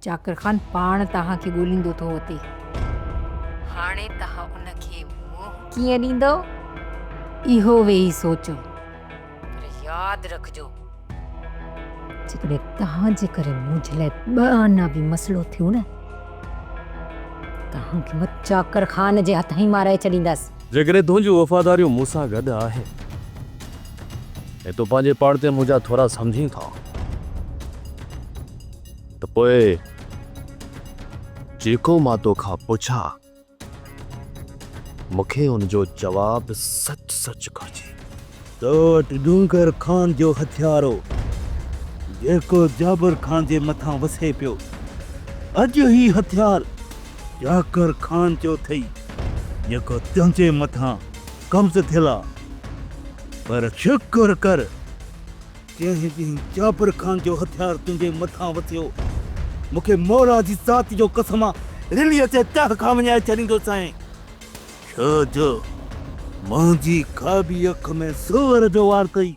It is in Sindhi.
چاڪر خان پاڻ توهان کي ڳوليندو ٿو وتي. هاڻي توهان ان کي منهن ڪيئن ڏيندؤ، اهو ويهي سوچو. پر ياد رکجو، جيڪڏهن توهان جي ڪري منهنجي لاء ٻه آنا به مسئلو ٿيو نه، توهان کي مان چاڪر خان جي هٿان ئي مارائي ڇڏيندس. جيڪڏهن تنهنجون وفاداريون مون سان گڏ آهن ۽ تون پنهنجي پاڻ تي منهنجا ٿورا سمجهين ٿو ته پوء جيڪو مان توکان پڇان، مون کي ان جو جواب سچ سچ گهرجي. تو وٽ ڏونگر خان جو هٿيار هو، جيڪو جابر خان جي مٿان وسي پيو. اڄ هي هٿيار چاڪر خان جو اٿئي، جيڪو تنهنجي مٿان قبض ٿيل آ. پر شڪر ڪر، جنهن ڏينهن جابر خان جو هٿيار تنهنجي مٿان وسيو، مون کي مولا جي ذات جو قسم آ، رلي اچي تهه کان وڃائي ڇڏيندوسانء. ڇو جو منهنجي کاٻي اک ۾ سوئر جو وار اٿئي.